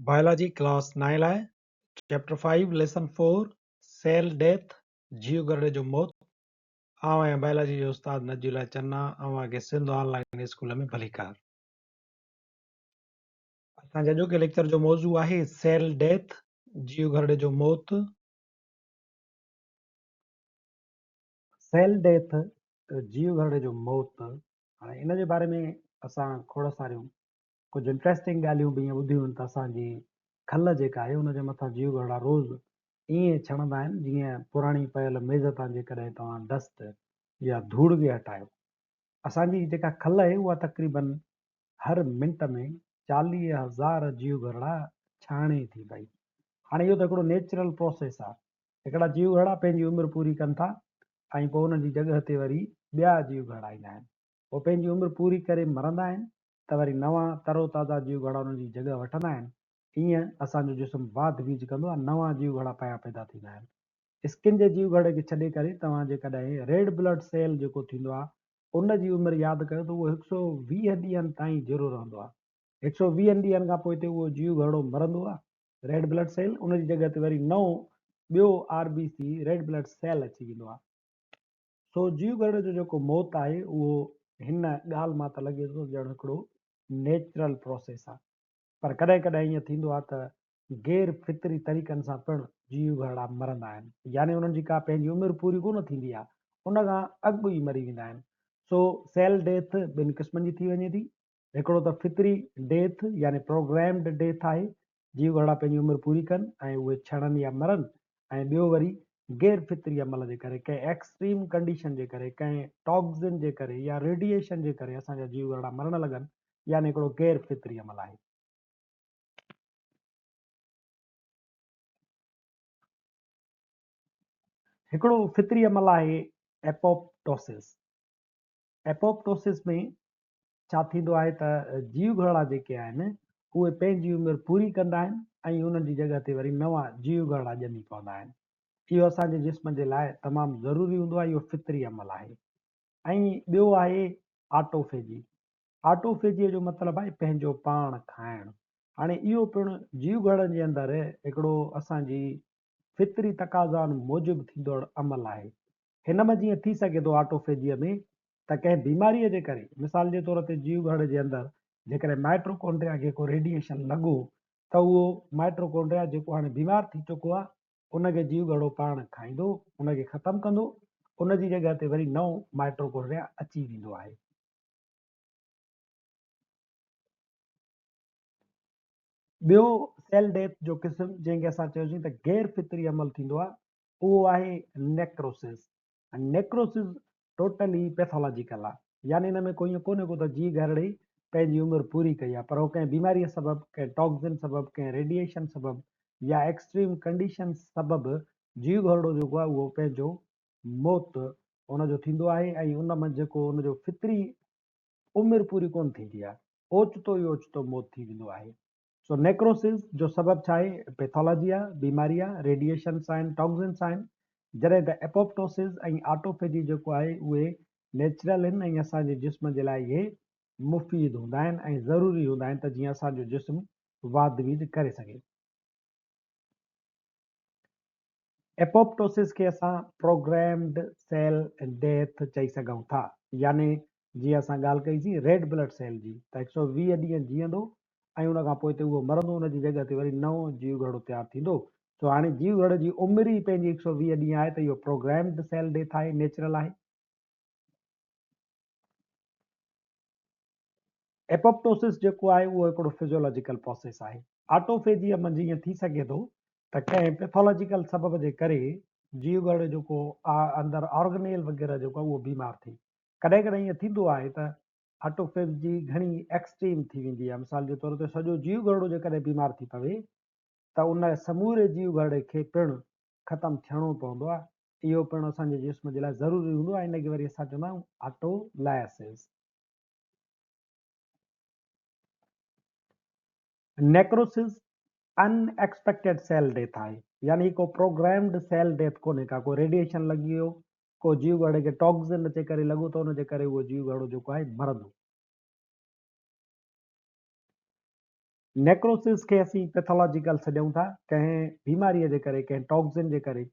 Biology class نائين لاء chapter five lesson four cell death جيو گهرڙي جو موت. آئون آهيان بائلاجي جو استاد نجي الله چنا اوهان کي سنڌ آن لائين اسڪول ۾ ڀليڪار. اسان جي اڄوڪي ليڪچر جو موضوع آهي سيل ڊيٿ جيو گهرڙي جو موت. سيل ڊيٿ جيو گهرڙي جو موت هاڻي ان جي باري ۾ اسان کوڙ ساريون ڪجهه انٽريسٽنگ ڳالهيون به ائين ٻڌيون آهن ته اسان جي کل جيڪا آهي ان جي مٿان جيو گهرڙا روز ائين ڇڻندا آهن جيئن پراڻي پيل ميز تان جيڪڏهن توهان ڊسٽ يا ڌوڙ کي هٽايو. اسان جي جيڪا کل آهي اها تقريبن هر منٽ ۾ 40,000 جيو گهرڙا ڇاڻي ٿي پئي. هاڻي اهو ته هڪڙو نيچرل پروسيس آهي. هڪڙا جيو گهرڙا پنهنجي عمر پوري ڪن ٿا ۽ پوء انهن جي جڳهه تي وري ٻيا جيو گهرڙا ايندا آهن. هو پنهنجي عمر پوري ڪري مرندا آهن ته وري نوان ترو تازا جيو گهڙا انهن جي جڳهه وٺندا آهن. ايئن اسان جو جسم واڌ ويجهه ڪندو آهي، نوان جيو گهڙا پيا پيدا ٿيندا آهن. اسڪن جي جيو گهڙي کي ڇڏي ڪري توهان جيڪڏهن ريڊ بلڊ سيل جيڪو ٿيندو آهي ان جي عمر ياد ڪيو ته اهو هڪ سئو 20 ڏينهن تائين جيئرو رهندو آهي. هڪ سئو ويهن ڏينهن کان پوئتي اهو جيو گهڙو مرندو آهي، ريڊ بلڊ سيل، ان جي جڳهه تي وري نئون ٻيو R B C, red blood cell, اچي ويندو آهي. سو جيو گهرڙي جو جيڪو موت آهي اهو هن ڳالهه مان ته لڳي ٿو ڄڻ هڪڙو نيچرل پروسيس آهي پر ڪڏهن ڪڏهن ائين ٿيندو آهي ته غير فطري طريقن سان پڻ جيو گهرڙا مرندا آهن يعني انهن جي ڪا پنهنجي عمر پوري ڪونه ٿيندي آهي ان کان اڳ ئي مري ويندا آهن. سو سيل ڊيٿ ٻن قسمن جي ٿي وڃي ٿي هڪڙو ته فطري ڊيٿ يعني پروگرامڊ ڊيٿ آهي، جيو گهرڙا پنهنجي عمر پوري ڪن ۽ اهي ڇڻن يا مرن ۽ ٻيو وري غير فطري عمل جي ڪري ڪنهن ايڪسٽريم ڪنڊيشن جي ڪري ڪنهن ٽاڪزن جي ڪري يا ريڊيئيشن جي ڪري اسان جا جيو گهرڙا مرڻ لڳن يعني هڪڙو غير فطري عمل آهي. هڪڙو فطري عمل آهي ايپوپٽوسس. ايپوپٽوسس ۾ ڇا ٿيندو آهي ته جيو گهرڙا جيڪي آهن اهي پنهنجي عمر پوري ڪندا آهن ۽ انهن جي جڳهه تي وري نوان جيو گهرڙا ڄمي پوندا آهن. اهو اسان جي جسم جي لاء تمام ضروري هوندو آهي، اهو فطري عمل آهي. ۽ ٻيو آهي آٽوفيجي. آٽوفيجيء جو مطلب آهي پنهنجو پاڻ کائڻ. هاڻي اهو پڻ جيو گهرڙن جي اندر هڪڙو اسان جي فطري تقاضائن موجب ٿيندڙ عمل آهي. هن ۾ جيئن ٿي سگهي ٿو آٽوفيجيء ۾ ته ڪنهن بيماريء جي ڪري، مثال جي طور تي جيو گهرڙي جي اندر جيڪڏهن مائٽوڪونڊريا کي ڪو ريڊيئيشن لڳو ته اهو مائٽوڪونڊريا جيڪو هاڻي بيمار ٿي چڪو آهي ان کي جيو گهرڙو پاڻ کائيندو، ان کي ختم ڪندو، ان جي جڳهه تي وري نئون مائٽوڪونڊريا اچي ويندو آهي. ٻيو سيل ڊيٿ جو قسم جنهن کي اسان چيوسين ته غير فطري عمل ٿيندو آهي اهو آهي نيڪروسز. نيڪروسز ٽوٽلي پيٿالاجيڪل آهي يعني ان ۾ ڪو ائين ڪونهي ڪو ته جيء گهرڙي پنهنجي عمر پوري ڪئي آهي پر هو ڪنهن بيماريء سبب، ڪنهن ٽاڪزن سبب، ڪنهن ريڊيئيشن سبب يا ايڪسٽريم ڪنڊيشنز سبب جيء گهرڙو جيڪو آهي اهو پنهنجو موت ان جو ٿيندو آهي ۽ ان منجهه جيڪو ان جو فطري عمر پوري ڪونه ٿيندي آهي اوچتو ئي اوچتو موت ٿي ويندو آهي. سو نيڪروسز جو سبب ڇا آهي؟ پيٿالاجي آهي، بيماري آهي، ريڊيئيشنس آهن، ٽاڪزنس آهن، جڏهن ته ايپوپٽوسز ۽ آٽوفيجي جيڪو آهي اهي نيچرل آهن ۽ اسان جي جسم جي لاء اهي مفيد هوندا آهن ۽ ضروري هوندا آهن ته جيئن اسان جو جسم واڌ ويجهه ڪري سگهي. ايپوپٽوسس کي اسان پروگرامڊ سيل ڊيٿ چئي سگهون ٿا يعني جيئن اسان ڳالهه ڪئي سين ريڊ بلڊ سيل جي ته 120 ڏينهن جيئندو ۽ ان کان پوء تي اهو مرندو ان جي جڳهه تي وري نئون جيو گهرڙو تيار ٿيندو سو هاڻي جيو گهرڙي جي عمر ئي پنهنجي 120 ڏينهن آهي ته اهو پروگرامڊ سيل ڊيٿ آهي نيچرل آهي. ايپوپٽوسس جيڪو آهي اهو هڪڙو فزيولاجيڪل پروسيس آهي. آٽوفيجيء منجهه ائين ٿي سگهي ٿو ته ڪنهن پيٿالاجيڪل سبب جي ڪري جيو گهرڙي جو ڪو اندر آرگنيل وغيره جيڪو آهي اهو بيمار ٿئي. ڪڏهن ڪڏهن ائين ٿيندو آهي ته آٽوفيجي گهڻي ايڪسٽريم ٿي ويندي آهي. مثال جي طور تي سڄو جيو گهرڙو جيڪڏهن بيمار ٿي پوي ته ان سموري جيو گهرڙي کي پڻ ختم ٿيڻو پوندو آهي. اهو پڻ اسان جي جسم جي لاء ضروري هوندو آهي. ان کي وري اسان چوندا آهيون آٽولائسز. نيڪروسز ان ايڪسپيڪٽيڊ سيل ڊيٿ آهي يعني هي ڪو پروگرامڊ سيل ڊيٿ ڪونهي ڪا ڪو ريڊيئيشن لڳي ويو ڪو جيو گهرڙي کي ٽاڪزن اچي ڪري لڳو ته ان جي ڪري اهو جيو گهرڙو جيڪو آهي مرندو. نيڪروسز کي اسين پيٿالاجيڪل سڏيون ٿا، ڪنهن بيماريء جي ڪري، ڪنهن ٽاڪزن جي ڪري،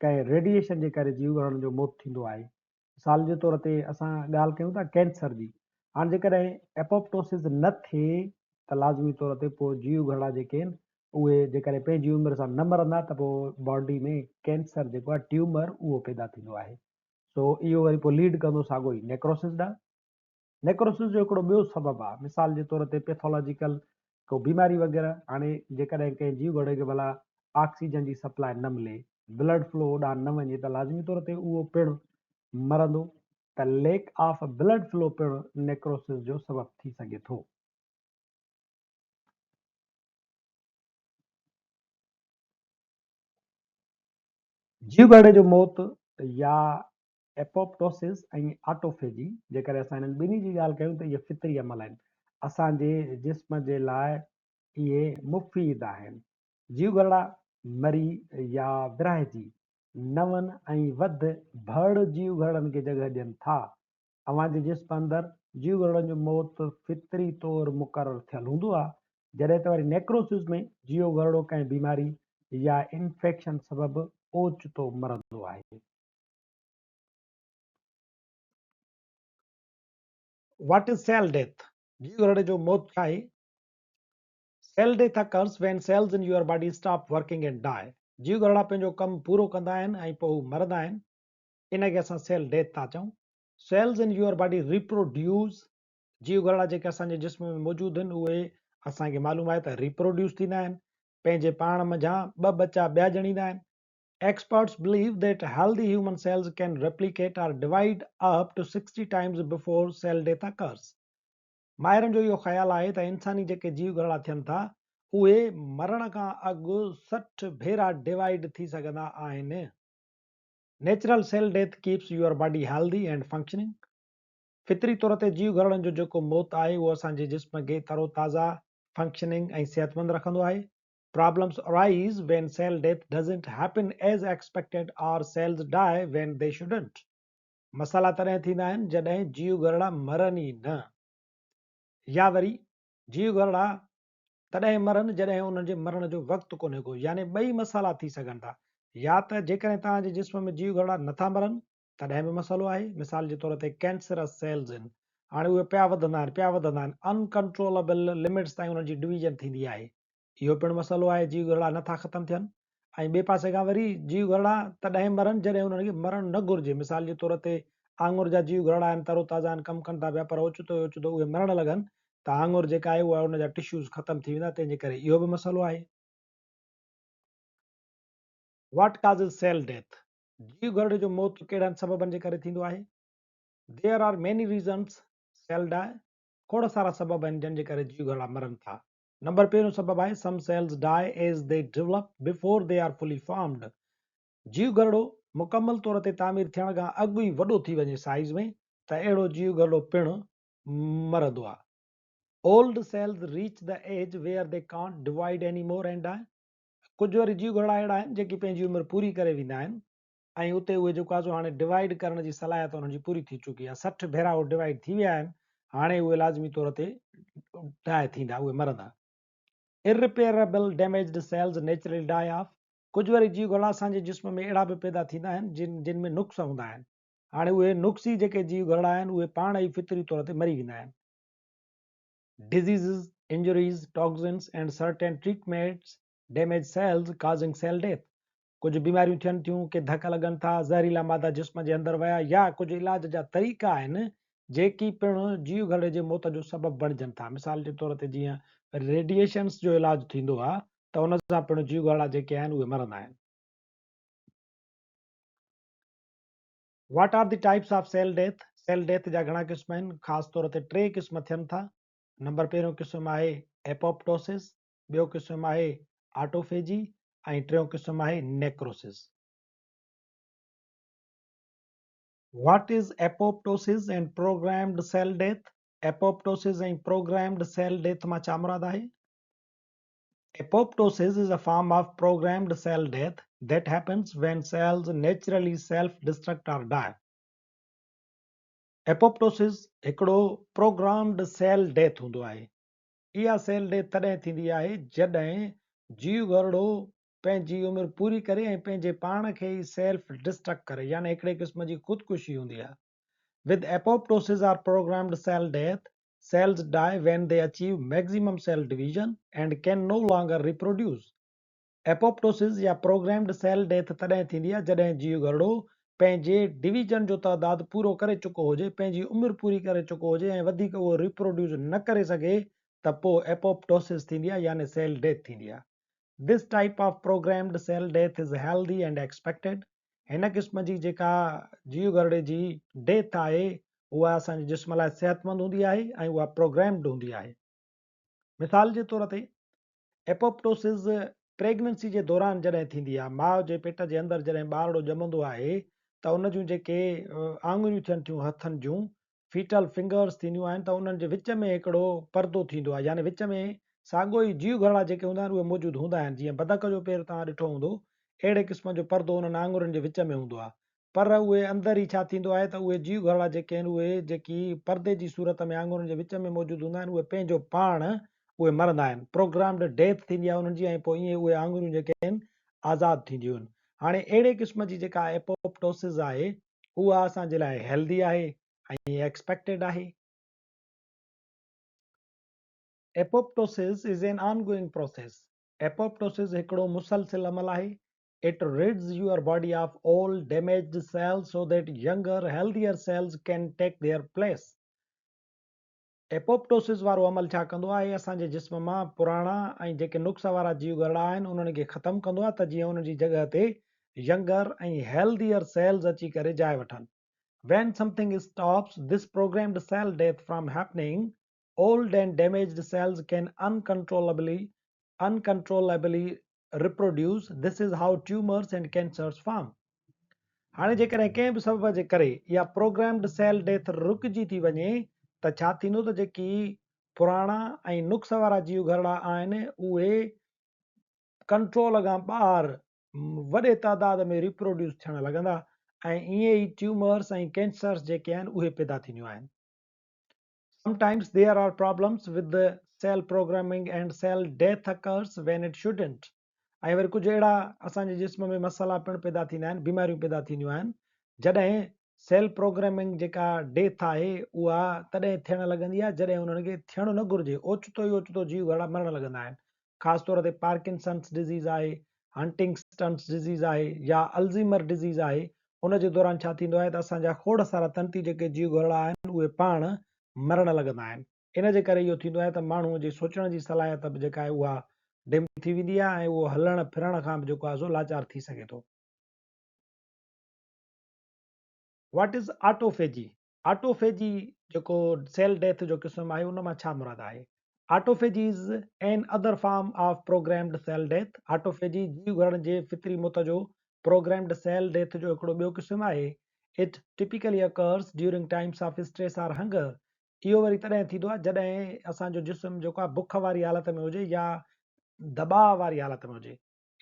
ڪنهن ريڊيئيشن جي ڪري جيو گهرڙن جو موت ٿيندو آهي. مثال جي طور تي اسان ڳالهه ڪيون ٿا ڪينسر جي. هاڻ جيڪڏهن ايپوپٽوسز نه ٿئي ته لازمي طور تي پوء جيو گهرڙا جيڪي آهن اهي جيڪڏهن پنهنجي عمر سان نه مرندا ته پوء باڊي ۾ ڪينسر جيڪو آهي ٽيومر اهو پيدا ٿيندو آهي. سو اهو وري پوء ليڊ ڪندو ساڳو ئي نيڪروسز ڏانهن. نيڪروسس جو هڪڙو ٻيو سبب آهي، مثال جي طور تي پيٿالاجيڪل ڪو بيماري وغيره، هاڻي جيڪڏهن ڪنهن جيو گهرڙي کي ڀلا آڪسيجن جي سپلاء نه ملي، بلڊ فلو اوڏانهن نه وڃي ته لازمي طور تي اهو پڻ مرندو ته ليڪ آف بلڊ فلو پڻ نيڪروسس جو سبب ٿي سگهي ٿو. جيو گهرڙي جو موت يا ايپوپٽوسز ۽ آٽوفيجي، جيڪڏهن اسان انهن ٻنهي جي ڳالهه ڪيون ته اهي فطري عمل آهن. اسان جي جسم جي لاء اهي مفيد آهن. جيوگهرڙا مري يا ورهائجي نون ۽ وڌ ڀڙ جيوگهرڙن کي جڳهه ڏين ٿا. اوهان جي جسم اندر جيوگهرڙن جو موت فطري طور مقرر ٿيل هوندو آهي، جڏهن ته وري نيڪروسز ۾ جيوگهرڙو ڪنهن بيماري يا انفيڪشن سبب اوچتو مرندو آهي. What is cell death? جيوگهرڙي جو موت ڇا آهي؟ Cell death occurs when cells in your body stop working and die. جيوگهرڙا پنهنجو ڪم پورو ڪندا آهن ۽ پوء هو مرندا آهن. ان کي اسان سيل ڊيٿ ٿا چئون. Cells in your body reproduce. جيوگهرڙا جيڪي اسان جي جسم ۾ موجود آهن اهي اسان کي معلوم آهي ته ريپروڊيوس ٿيندا آهن. پنهنجي پاڻ منجهان ٻه ٻچا ٻيا ڄڻيندا آهن. Experts believe that healthy human cells can replicate or divide up to 60 times before cell death occurs. ماهرن جو اهو خيال آهي ته انساني جيڪي جيوگهرڙا ٿين ٿا اهي مرڻ کان اڳ 60 ڀيرا ڊوائيڊ ٿي سگهندا آهن. Natural cell death keeps your body healthy and functioning. فطري طور تي جيوگهرڙن جو جيڪو موت آهي اهو اسان جي جسم کي تروتازه، فنڪشننگ ۽ صحتمند رکندو آهي. Problems arise when cell death doesn't happen as expected or cells die when they shouldn't. مسئلا تڏهن ٿيندا آهن جڏهن جيوگهرڙا مرن ئي نه يا وري جيوگهرڙا تڏهن مرن جڏهن انهن جي مرڻ جو وقت ڪونهي ڪو يعني ٻئي مسئلا ٿي سگهن ٿا يا ته جيڪڏهن توهان جي جسم ۾ جيوگهرڙا نٿا مرن تڏهن به مسئلو آهي مثال جي طور تي ڪينسرس سيلز آهن هاڻي اهي پيا وڌندا آهن پيا وڌندا آهن ان ڪنٽرولبل لمٽس تائين انهن جي ڊويزن ٿيندي آهي اهو پڻ مسئلو آهي جيوگهرڙا نه ٿا ختم ٿين ۽ ٻئي پاسي کان وري جيوگهرڙا تڏهن مرن جڏهن انهن کي مرڻ نه گهرجي مثال جي طور تي آڱر جا جيوگهرڙا آهن تروتازا آهن ڪم ڪن ٿا پيا پر اوچتو ئي اوچتو اهي مرڻ لڳن ته آڱر جيڪا آهي اها ان جا ٽشوز ختم ٿي ويندا تنهن جي ڪري اهو به مسئلو آهي. What causes cell death? جيوگهرڙي جو موت ڪهڙن سببن جي ڪري ٿيندو آهي؟ There are many reasons cell die. کوڙ سارا سبب آهن جن جي ڪري جيوگهرڙا مرن ٿا. نمبر پهريون سبب آهي some cells die as they develop before they are fully formed جيوگهرڙو مڪمل طور تي تعمير ٿيڻ کان اڳ ئي وڏو ٿي وڃي سائيز ۾ ته اهڙو جيوگهرڙو پڻ مرندو آهي. Old cells reach the age where they can't divide any more and die ڪجهه وري جيوگهرڙا اهڙا آهن جيڪي پنهنجي عمر پوري ڪري ويندا آهن ۽ اتي اهي جيڪو آهي سو هاڻي ڊوائيڊ ڪرڻ جي صلاحيت انهن جي پوري ٿي چڪي آهي 60 ڀيرا اهي ڊوائيڊ ٿي ويا آهن هاڻي اهي لازمي طور تي ڊاء ٿيندا اهي مرندا. Irreparable damaged cells naturally die off ڪجهه وري جيوگهرڙا اسان جي جسم ۾ اهڙا به پيدا ٿيندا آهن جن جن ۾ نقص هوندا آهن هاڻي اهي نقصي جيڪي جيوگهرڙا آهن اهي پاڻ ئي فطري طور تي مري ويندا آهن. Diseases, injuries, toxins and certain treatments damage cells causing cell death ڪجهه بيماريون ٿين ٿيون، ڪي ڌڪ لڳن ٿا، زهريلا مادا جسم جي اندر ويا يا ڪجهه علاج جا طريقا آهن جيڪي پڻ جيو گهرڙي جي موت جو سبب بڻجن ٿا. مثال جي طور تي جيئن ريڊيئيشنس جو علاج ٿيندو آهي ته ان سان پڻ جيو گهرڙا جيڪي آهن اهي مرندا آهن. What are the types of cell death? Cell death جا گهڻا قسم آهن، خاص طور تي ٽي قسم ٿين ٿا. نمبر پهريون قسم آهي ايپوپٽوسس، ٻيو قسم آهي آٽوفيجي ۽ ٽيون قسم آهي necrosis. What is apoptosis and programmed cell death? Apoptosis ۽ programmed cell death مان ڇا مراد آهي؟ Apoptosis is a form of programmed cell death that happens when cells naturally self destruct or die. Apoptosis هڪڙو پروگرامڊ سيل ڊيٿ هوندو آهي. اها cell death تڏهن ٿيندي آهي جڏهن جيوگهرڙو پنهنجي عمر پوري ڪري ۽ پنهنجي پاڻ کي ئي سيلف ڊسٽرڪٽ ڪري يعني هڪڙي قسم جي خودڪشي هوندي آهي. With apoptosis or programmed cell death, cells die when they achieve maximum cell division and can no longer reproduce. Apoptosis يا پروگرامڊ سيل ڊيٿ تڏهن ٿيندي آهي جڏهن جيوگهرڙو پنهنجي ڊويزن جو تعداد پورو ڪري چڪو هجي، پنهنجي عمر پوري ڪري چڪو هجي ۽ وڌيڪ اهو ريپروڊيوس نه ڪري سگهي ته پوء ايپوپٽوسز ٿيندي آهي يعني سيل ڊيٿ ٿيندي آهي. This type of programmed cell death is healthy and expected. هن قسم جي جيڪا جيوگهرڙي جي ڊيٿ آهي اها اسان جي جسم لاء صحتمند هوندي آهي ۽ اها پروگرامڊ هوندي آهي. مثال جي طور تي ايپوپٽوسز پريگننسي جي دوران جڏهن ٿيندي آهي، ماء جي پيٽ جي اندر جڏهن ٻارڙو ڄمندو آهي ته ان جون جيڪي آڱريون ٿين ٿيون هٿن جون، Fetal Fingers، ٿينديون آهن ته انهن جي وچ ۾ هڪڙو پردو ٿيندو آهي يعني وچ ۾ ساڳو ئي جيوگهرڙا جيڪي هوندا آهن اهي موجود هوندا آهن جيئن بدڪ جو پير توهان ڏٺو هوندو اهڙي قسم جو پردو انهن آڱرين جي وچ ۾ هوندو آهي پر اهي اندر ئي ڇا ٿيندو آهي ته اهي جيو گهرڙا جيڪي آهن اهي جيڪي پردي جي صورت ۾ آڱرين جي وچ ۾ موجود هوندا آهن اهي پنهنجو پاڻ اهي مرندا آهن پروگرامڊ ڊيٿ ٿيندي آهي انهن جي ۽ پوء ائين اهي آڱريون جيڪي آهن آزاد ٿينديون آهن هاڻي اهڙي قسم جي جيڪا ايپوپٽوسز آهي اها اسان جي لاء هيلدي آهي ۽ ايڪسپيڪٽيڊ آهي. Apoptosis is an ongoing process apoptosis هڪڙو مسلسل عمل آهي It rids your body of old, damaged cells so that younger, healthier cells can take their place. Apoptosis وارو عمل ڇا ڪندو آهي؟ اسان جي جسم مان پراڻا ۽ جيڪي نقص وارا جيوگهرڙا آهن انهن کي ختم ڪندو آهي ته جيئن انهن جي جڳهه تي ينگر ۽ هيلديئر سيلز اچي ڪري جاء وٺن. When something stops this programmed cell death from happening, old and damaged cells can uncontrollably uncontrollably reproduce, this is how tumors and cancers form. هاڻي جيڪڏهن ڪنهن به سبب جي ڪري اها پروگرامڊ سيل ڊيٿ رڪجي ٿي وڃي ته ڇا ٿيندو ته جيڪي پراڻا ۽ نقص وارا جيوگهرڙا آهن اهي ڪنٽرول کان ٻاهر وڏي تعداد ۾ ريپروڊيوس ٿيڻ لڳندا ۽ ائين ئي ٽيومرس ۽ ڪينسرس جيڪي آهن اهي پيدا ٿينديون آهن. Sometimes there are problems with the cell programming and cell death occurs when it shouldn't. ۽ وري ڪجهه اهڙا اسان جي جسم ۾ مسئلا پڻ پيدا ٿيندا آهن بيماريون پيدا ٿينديون آهن جڏهن سيل پروگرامنگ جيڪا ڊيٿ آهي اها تڏهن ٿيڻ لڳندي آهي جڏهن انهن کي ٿيڻ نه گهرجي اوچتو ئي اوچتو جيو گهرڙا مرڻ لڳندا آهن خاص طور تي پارڪنسنس ڊزيز آهي، هنٽنگسٽنس ڊزيز آهي يا الزيمر ڊزيز آهي، ان جي دوران ڇا ٿيندو آهي ته اسان جا کوڙ سارا تنتي جيڪي جيو گهرڙا آهن اهي پاڻ مرڻ لڳندا آهن. ان جي ڪري اهو ٿيندو آهي ته ماڻهوء جي سوچڻ جي صلاحيت به جيڪا آهي اها ڊم ٿي ويندي آهي ۽ اهو هلڻ ڦرڻ کان به جيڪو آهي سو لاچار ٿي سگهي ٿو. What is Autophagy؟ Autophagy جيڪو سيل ڊيٿ جو قسم آهي ان مان ڇا مراد آهي؟ Autophagy is another form of programmed cell death. Autophagy جيو گهرڙن جي فطري موت جو پروگرامڊ سيل ڊيٿ جو هڪڙو ٻيو قسم آهي. It typically occurs during times of stress or hunger. اهو وري تڏهن ٿيندو آهي جڏهن اسان جو جسم جيڪو آهي بک واري حالت ۾ هجي يا دٻاء واري حالت ۾ هجي.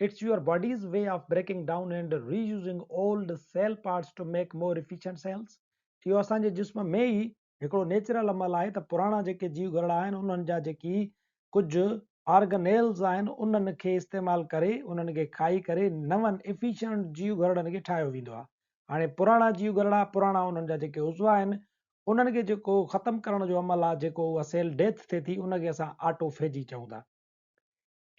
It's your body's way of breaking down and reusing old cell parts to make more efficient cells. اهو اسان جي جسم ۾ ئي هڪڙو نيچرل عمل آهي ته پراڻا جيڪي جيو گهرڙا آهن انهن جا جيڪي ڪجهه آرگنيلز آهن انهن کي استعمال ڪري انهن کي کائي ڪري نون افيشنٽ جيو گهرڙن کي ٺاهيو ويندو آهي. هاڻي پراڻا جيو گهرڙا پراڻا انهن جا جيڪي عضوا آهن انهن کي جيڪو ختم ڪرڻ جو عمل آهي جيڪو اها سيل ڊيٿ ٿئي ٿي ان کي اسان آٽوفيجي چئون ٿا.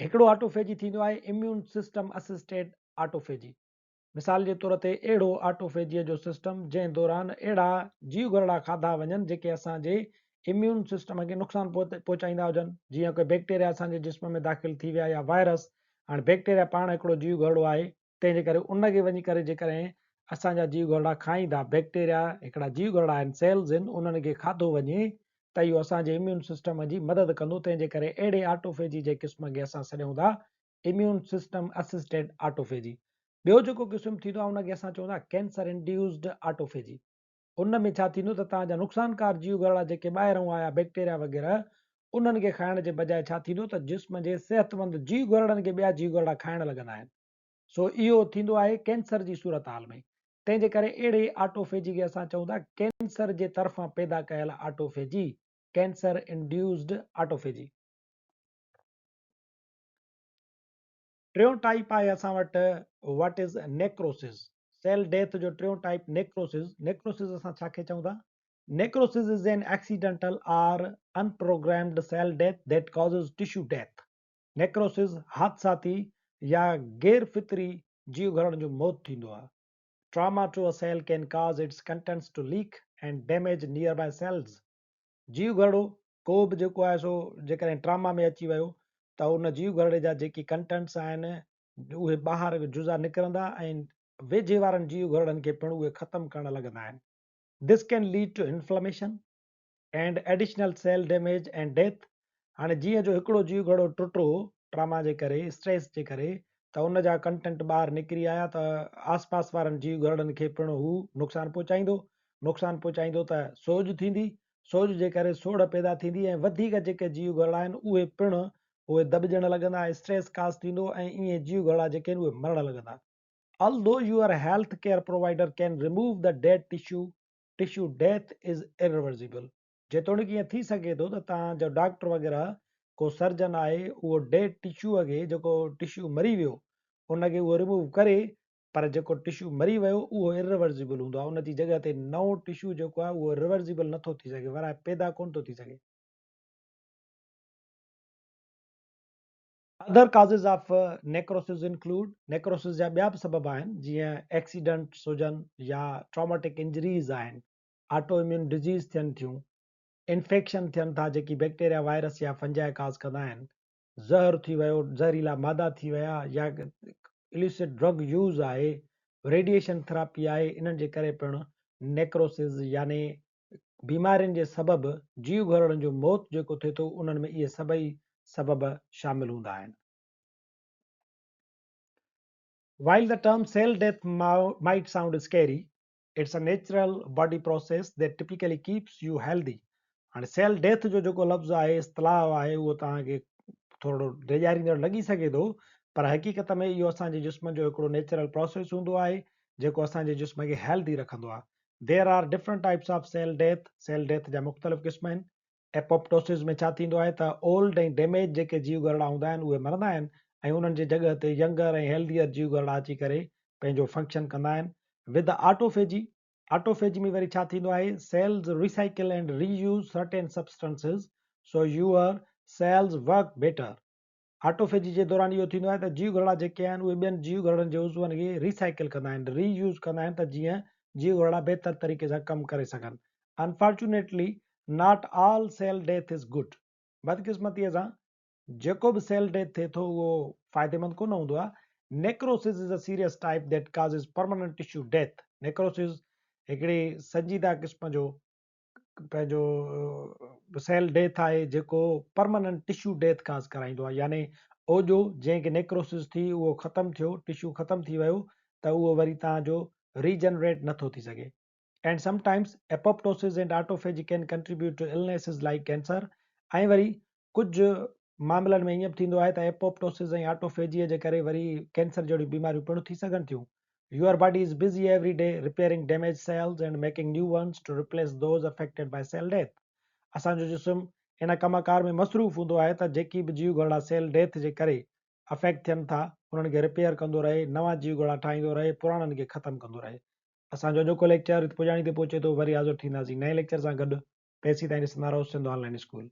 هڪڙو آٽوفيجي ٿيندو آهي اميون سسٽم اسسٽيڊ آٽوفيجي. مثال جي طور تي اهڙو آٽوفيجيء جو سسٽم جنهن دوران اهڙا جيوگهرڙا کاڌا وڃن جيڪي اسان جي اميون سسٽم کي نقصان پهچائيندا هجن جيئن ڪي بيڪٽيريا اسان جي جسم ۾ داخل ٿي ويا يا وائرس هاڻي بيڪٽيريا پاڻ هڪڙو جيوگهرڙو آهي تنهن جي ڪري ان کي وڃي ڪري جيڪڏهن اسان جا جيوگهرڙا کائيندا، بيڪٽيريا هڪڙا جيوگهرڙا آهن، سيلز آهن، انهن کي کاڌو وڃي ته اهو اسان جي اميون سسٽم جي مدد ڪندو، تنهن جي ڪري اهڙي آٽوفيجي جي قسم کي اسان سڏيون ٿا اميون سسٽم اسسٽيڊ آٽوفيجي. ٻيو جيڪو قسم ٿيندو آهي ان کي اسان چئون ٿا ڪينسر انڊيوسڊ آٽوفيجي. ان ۾ ڇا ٿيندو ته توهان جا نقصانڪار جيوگهرڙا جيڪي ٻاهرئون آيا بيڪٽيريا وغيره انهن کي کائڻ جي بجاء ڇا ٿيندو ته جسم جي صحتمند جيوگهرڙن کي ٻيا جيوگهرڙا کائڻ لڳندا آهن. سو اهو ٿيندو آهي ڪينسر جي صورتحال ۾. تنهن جي ڪري اهڙي آٽوفيجي کي اسان چئون ٿا ڪينسر جي طرفان پيدا ڪيل آٽوفيجي، Cancer Induced Autophagy. ٽيون ٽائيپ آهي اسان وٽ what is necrosis cell death جو ٽيون ٽائيپ نيڪروسز نيڪروسز اسان ڇا کي چئون ٿا necrosis is an accidental or unprogrammed cell death that causes tissue death necrosis حادثاتي يا غير فطري جيو گهرڙن جو موت ٿيندو آهي trauma to a cell can cause its contents to leak and damage nearby cells جيو گهرڙو ڪو به جيڪو آهي سو جيڪڏهن ٽراما ۾ اچي ويو ته ان جيو گهرڙي جا جيڪي ڪنٽينٽس آهن اهي ٻاهر جزا نڪرندا ۽ ويجهي وارن جيو گهرڙن کي پڻ اهي ختم ڪرڻ لڳندا آهن. This can lead to inflammation and additional cell damage and death. هاڻي جيئن جو هڪڙو جيو گهرڙو ٽٽو ٽراما جي ڪري، اسٽريس جي ڪري ته ان جا ڪنٽينٽ ٻاهر نڪري آيا ته آس پاس وارن جيو گهرڙن کي پڻ هو نقصان پهچائيندو، نقصان پهچائيندو ته سوڄ ٿيندي، سوڄ جي ڪري سوڙهه پيدا ٿيندي ۽ وڌيڪ جيڪي جيو گهرڙا آهن اهي پڻ اهي دٻجڻ لڳندا، اسٽريس ڪاز ٿيندو ۽ ائين جيو گهرڙا جيڪي آهن اهي مرڻ لڳندا. Although your health care provider can remove the dead tissue, tissue death is irreversible. جيتوڻيڪ ائين ٿي سگهي ٿو ته توهان جو ڊاڪٽر وغيره ڪو سرجن آهي اهو ڊيڊ ٽشو کي جيڪو ٽشو مري ويو ان کي اهو ريموو ڪري پر جيڪو ٽشو مري ويو اهو ارريورسيبل هوندو آهي ان جي جڳهه تي نئون ٽشو جيڪو آهي اهو ريورسيبل نٿو ٿي سگهي ورائي پيدا ڪونه ٿو ٿي سگهي. Other causes of necrosis include necrosis جا ٻيا به سبب آهن جيئن ايڪسيڊنٽس هجن يا ٽراماٽڪ انجريز آهن، آٽو اميون ڊزيز ٿين ٿيون، انفيڪشن ٿين ٿا جيڪي بيڪٽيريا، وائرس يا فنجائي ڪاز ڪندا آهن، زهر ٿي ويو، زهريلا مادا ٿي ويا يا اليسٽ ڊرگ يوز آهي، ريڊيئيشن ٿراپي آهي، انهن جي ڪري پڻ نيڪروسز يعني بيمارين جي سبب جيو گهرڙن جو موت جيڪو ٿئي ٿو انهن ۾ اهي سڀئي سبب شامل هوندا آهن. While the term cell death might sound scary, it's a natural body process that typically keeps you healthy. هاڻي سيل ڊيٿ جو جيڪو لفظ آهي، اصطلاح آهي، اهو توهان کي ٿورو ڊيڄاريندڙ لڳي سگهي ٿو، پر حقيقت ۾ اهو اسان جي جسم جو هڪڙو نيچرل پروسيس هوندو آهي، جيڪو اسان جي جسم کي هيلدي رکندو آهي. There are different types of cell death, cell death جا مختلف قسم آهن. ايپوپٽوسز ۾ ڇا ٿيندو آهي ته اولڊ ۽ ڊيميج جيڪي جيو گهرڙا هوندا آهن اهي مرندا آهن ۽ انهن جي جڳهه تي ينگر ۽ هيلديئر جيو گهرڙا اچي ڪري پنهنجو فنڪشن ڪندا آهن. ود آٽوفيجي، آٽوفيجي ۾ وري ڇا ٿيندو آهي cells recycle and reuse certain substances so your cells work better. Autophagy جي دوران اهو ٿيندو آهي ته جيو گهرڙا جيڪي آهن اهي ٻين جيو گهرڙن جي عضون کي ري سائيڪل ڪندا آهن، ري يوز ڪندا آهن ته جيئن جيو گهرڙا بهتر طريقي سان ڪم ڪري سگهن. Unfortunately not all cell death is good بدقسمتيء سان جيڪو به سيل ڊيٿ ٿئي ٿو اهو فائديمند ڪونه هوندو آهي. Necrosis is a serious type that causes permanent tissue death necrosis هڪڙي سنجيده قسم جو پنهنجو سيل ڊيٿ آهي جيڪو پرماننٽ ٽشو ڊيٿ ڪاز ڪرائيندو آهي يعني اوڄو جنهن کي نيڪروسز ٿي اهو ختم ٿيو ٽشو ختم ٿي ويو ته اهو وري تان جو ريجنريٽ نٿو ٿي سگهي and sometimes apoptosis and autophagy can contribute to illnesses like cancer ۽ وري ڪجهه معاملن ۾ ائين به ٿيندو آهي ته ايپوپٽوسز ۽ آٽوفيجيء جي ڪري وري ڪينسر جهڙيون بيماريون پڻ ٿي سگهن ٿيون. Your body is busy every day repairing damaged cells and making new ones to replace those affected by cell death. اسان جو جسم ان ڪم ڪار ۾ مصروف هوندو آهي ته جيڪي به جيو گهرڙا سيل ڊيٿ جي ڪري افيڪٽ ٿين ٿا انهن کي رپيئر ڪندو رهي، نوان جيو گهرڙا ٺاهيندو رهي، پراڻن کي ختم ڪندو رهي. اسان جو اڄوڪو ليڪچر هت پڄاڻي تي پهچي ٿو، وري حاضر ٿينداسين نئين ليڪچر سان گڏ، تيسيتائين ڏسندا رهو سنڌ آن لائين اسڪول.